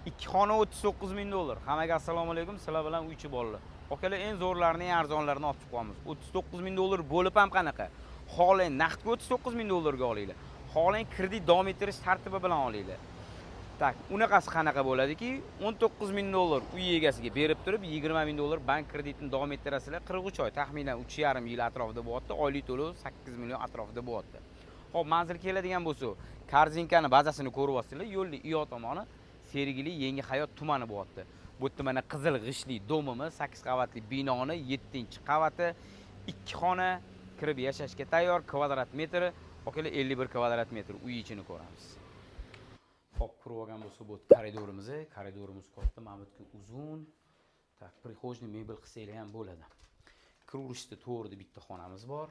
Ikki xona, 39 ming dollar. Hammaga assalomu alaykum, sizlar bilan uychi bolalar. Akalar, eng zo'rlarini, eng arzonlarini olib chiqyapmiz. 39 ming dollar bo'lib ham qanaqa? Xohlang, naqdga 39 ming dollarga olinglar. Xohlang, kredit davom ettirish tartibi bilan olinglar. Так, unaqasi qanaqa bo'ladiki, 19 ming dollar uy egasiga berib turib, 20 ming dollar bank kreditini davom ettirasizlar 43 oy, taxminan 3,5 yil atrofida bo'lyapti. Oylik to'lov 8 million atrofida bo'lyapti. Xo'p, manzil keladigan bo'lsa, Korzinkani bazasini ko'ryapsizlar, yo'lni u yoq tomoni Sergeli, Yangi Hayot tumani bo'lyapti. Bu yerda mana qizil g'ishtli domimiz, 8 qavatli binoni 7-qavati, ikki xona, kirib yashashga tayyor, kvadrat metri, akalar, 51 kvadrat metr. Uy ichini ko'ramiz. Xo'p, kirib olgan bo'lsa, bu koridorimiz, koridorimiz katta, mana bu yerga uzun. Так, прихожный mebel qilsanglar ham bo'ladi. Kiraverishda to'g'rida bitta xonamiz bor.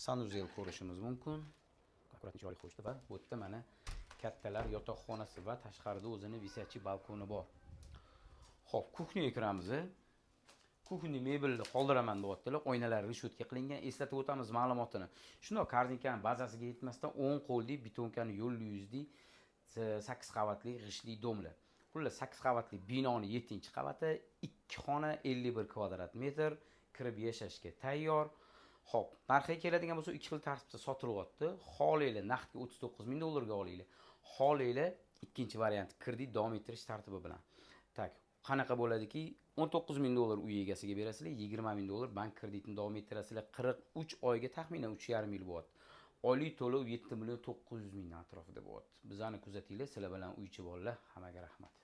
Санузел ko'rishimiz mumkin. Аккуратный, chiroyli qo'yishdi va bu yerda mana kattalar yotoqxonasi va tashqarida o'zini висячий balkoni bor. Xo'p, кухня ga kiramiz. Кухня mebelni qoldiraman deyaptilar. Oynalar решётка qilingan. Eslatib o'tamiz ma'lumotini. Shundoq Korzinkani bazasiga yetmasdan o'ng qo'lda бетонка ni yo'l yuzli 8 qavatli g'ishtli дом lar. Xullas, 8 qavatli binoni 7-qavati, ikki xona, 51 kvadrat metr, kirib yashashga tayyor. Xo'p, narxiga keladigan bo'lsa, ikki xil tartibda sotilyapti. Xohlanglar, naqdga 39 ming dollarga olinglar. Xohlanglar, ikkinchi variant, kredit davom ettirish tartibi bilan. Так, qanaqa bo'ladiki, 19 ming dollar uy egasiga berasizlar, 20 ming dollar bank kreditini davom ettirasizlar 43 oyga, taxminan 3,5 yil bo'lyapti. Oylik to'lov 7 million 900 ming atrofida bo'lyapti. Bizani kuzatinglar, sizlar bilan uychi bolalar. Hammaga rahmat.